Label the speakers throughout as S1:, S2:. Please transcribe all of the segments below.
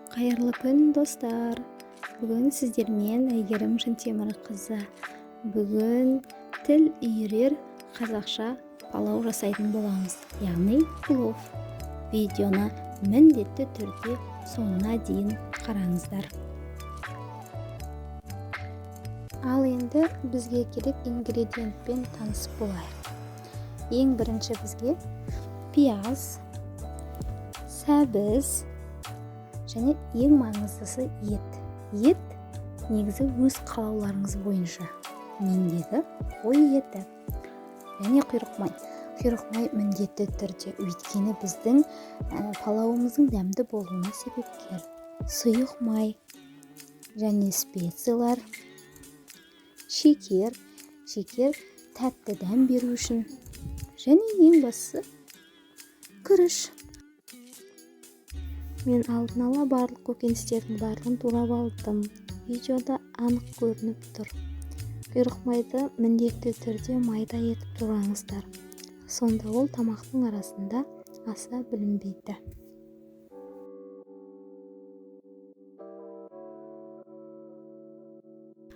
S1: Қайырлы күн, достар! Бүгін сіздермен Әйгерім Жантемірқызы. Бүгін тіл үйірер қазақша палау жасайтын боламыз, яғни плов. Видеоны міндетті түрде соңына дейін қараңыздар. Ал енді бізге керек ингредиентпен танысып болайық. Ең бірінші бізге пияз, сәбіз және ең маңыздысы ет. Ет негізі өз қалауларыңыз бойынша. Мендегі қой еті және құйрық май. Құйрық май міндетті түрде, өйткені біздің палауымыздың дәмді болуына себепкер. Сұйық май және специялар, шекер, шекер тәтті дәм беру үшін және ең бастысы күріш.
S2: Мен алдын ала барлық көкөністердің барлығын турап алдым. Видеода анық көрініп тұр. Құйрық майды міндетті түрде майда етіп тураңыздар. Сонда ол тамақтың арасында аса білінбейді.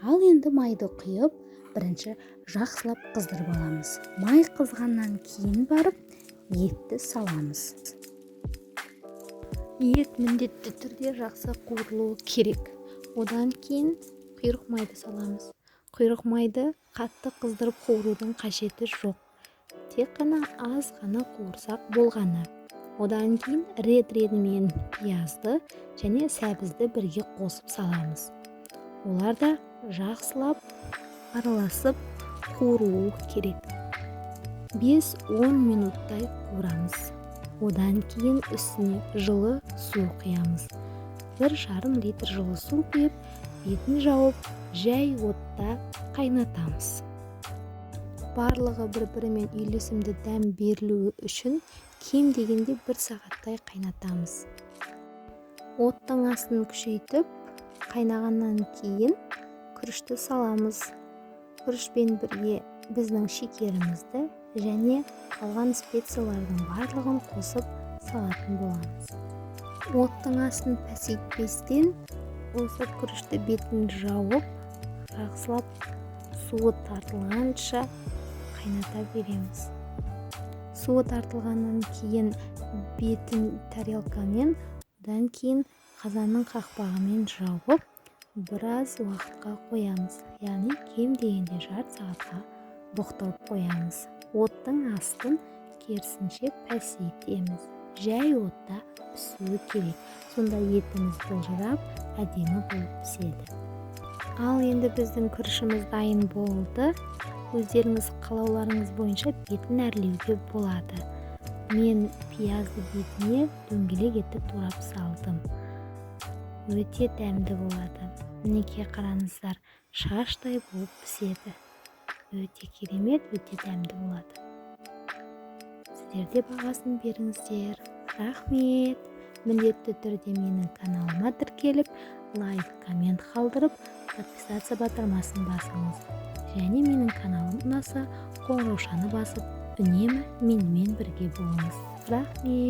S1: Ал енді майды құйып, бірінші жақсылап қыздырып аламыз. Май қызғаннан кейін барып етті саламыз.
S2: Ет міндетті түрде жақсы қуырылуы керек. Одан кейін құйрық майды саламыз. Құйрық майды қатты қыздырып қуырудың қажеті жоқ. Тек қана аз ғана қуырсақ болғаны. Одан кейін рет-ретімен пиязды және сәбізді бірге қосып саламыз. Олар да жақсылап араласып қуырылуы керек. 5-10 минуттай қуырамыз. Одан кейін үстіне жылы су құямыз. 1,5 литр жылы су құйып, бетін жауып, жай отта қайнатамыз. Барлығы бір-бірімен үйлесімді дәм берілуі үшін кем дегенде 1 сағаттай қайнатамыз. Оттың астын күшейтіп, қайнағаннан кейін күрішті саламыз. Күрішпен бірге біздің шекерімізді және қалған специялардың барлығын қосып салатын боламыз. Оттың астын пәсейтпестен осы күрішті бетін жауып, жақсылап суы тартылғанша қайната береміз. Суы тартылғаннан кейін бетін тарелкамен, одан кейін қазанның қақпағымен жауып, біраз уақытқа қоямыз. Яғни кем дегенде жарты сағатқа бұқтырып қоямыз. Оттың астын керісінше пәсейтеміз. Жай отта пісуі керек. Сонда етіміз былжырап, әдемі болып піседі. Ал енді біздің күрішіміз дайын болды. Өздеріңіз қалауларыңыз бойынша бетін әрлеуге болады. Мен пиязды бетіне дөңгелек етіп турап салдым. Өте дәмді болады. Мінекей қараңыздар, шаштай болып піседі. Өте керемет, өте дәмді болады. Сіздер де бағасын беріңіздер. Рахмет. Міндетті түрде менің каналыма тіркеліп, лайк, коммент қалдырып, подписаться батырмасын басыңыз. Және менің каналым ұнаса, қоңыраушаны басып, үнемі менімен бірге болыңыз. Рахмет.